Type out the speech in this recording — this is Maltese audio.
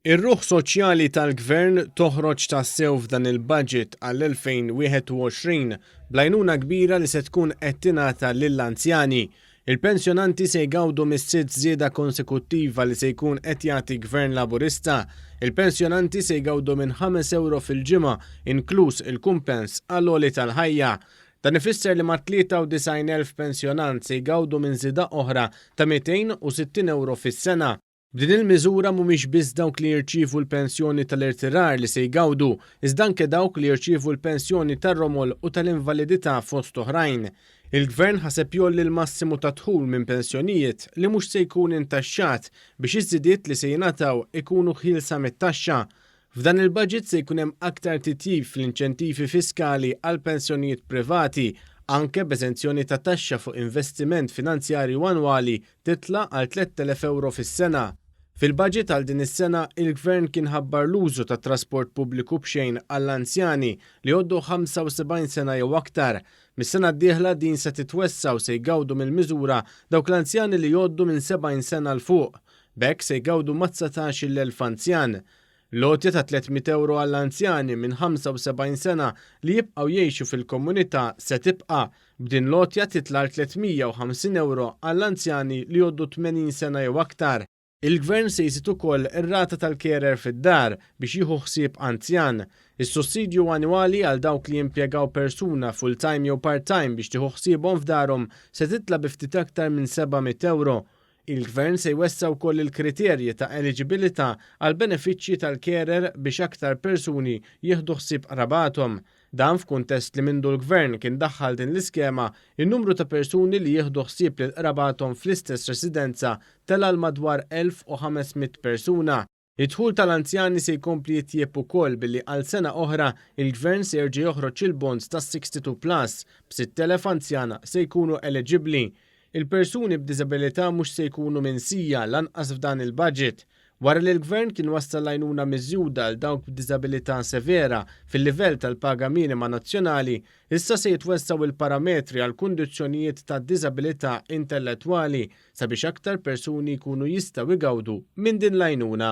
Ir-ruħ soċjali tal-Gvern toħroġ tassew f'dan il-budget għall-2021 bl-għajnuna kbira li se tkun qed tingħata lill-anzjani. Il-pensjonanti se jgawdu mis-sitt żieda konsekuttiva li se jkun qed jagħti Gvern Laburista. Il-pensjonanti se jgawdu minn €5 fil-ġimgħa inkluż il-kumpens għall-għoli tal-ħajja. Dan ifisser li mat-93,000 pensjonant se jgawdu minn żieda oħra ta' €260 fis-sena. B'din il-miżura mhumiex biss dawk li jirċievu l-pensjoni tal-irtirar li se jgawdu, iżda anke dawk li jirċievu l-pensjoni tar-romol u tal-invalidità fost oħrajn. Il-Gvern ħaseb jgħolli l-massimu ta' dħul minn pensjonijiet li mhux se jkun intaxxat biex iż-żidiet li se jingħataw ikunu ħielsa mit-taxxa. F'dan il-budget se jkun hemm aktar titjib fl-inċentivi fiskali għall-pensjonijiet privati, anke b'eżenzjoni ta' taxxa fuq investiment finanzjarju annwali titla' għal €3,000 fis-sena. Fil-budget għal din is-sena, il-Gvern kien ħabbar l-użu tat-trasport pubbliku b'xejn għall-anzjani li jgħoddu 75 sena jew aktar. Mis-sena d-dieħla din se titwessa' u se jgawdu mill-miżura dawk l-anzjani li jgħoddu minn 70 sena 'l fuq. B'hekk se jgawdu mat-19,000 anzjan. L-għotja ta' €300 għall-anzjani minn 75 sena li jibqgħu jgħixu fil-komunità se tibqa', b'din l-għotja titla' għal €350 għall-anzjani li jgħoddu 80 sena jew aktar. Il-Gvern se jżid ukoll ir-rata tal-carer fid-dar biex jieħu ħsieb anzjan. Is-sussidju annwali għal dawk li jimpjegaw persuna full-time jew part-time biex tieħu ħsiebhom f'darhom se titla' bi ftit aktar minn €700. Il-Gvern se jwessa' wkoll il-kriterji ta' eliġibilità għall-benefiċċji tal-carer biex aktar persuni jieħdu ħsieb qrabathom. Dan f'kuntest li mindu l-Gvern kien daħħal din l-iskema, in-numru ta' persuni li jieħdu ħsieb lil qrabathom fl-istess residenza tela' għal madwar 1,500 persuna. Id-dħul tal-anzjani se jkompli jitjieb ukoll billi għal sena oħra il-Gvern se jerġa' joħroġ il-bonds tas-62 plus, b'6,000 anzjan se jkunu eliġibbli. Il-persuni b'diżabilità mhux se jkunu minsija lanqas f'dan il-budget. Wara li l-Gvern kien wassal l-għajnuna miżjuda għal dawk b'diżabilità severa fil-livell tal-paga minima nazzjonali, issa se jitwessgħu il-parametri għal kundizzjonijiet ta' diżabilità intellettwali sabiex aktar persuni jkunu jistgħu jgawdu minn din l-għajnuna.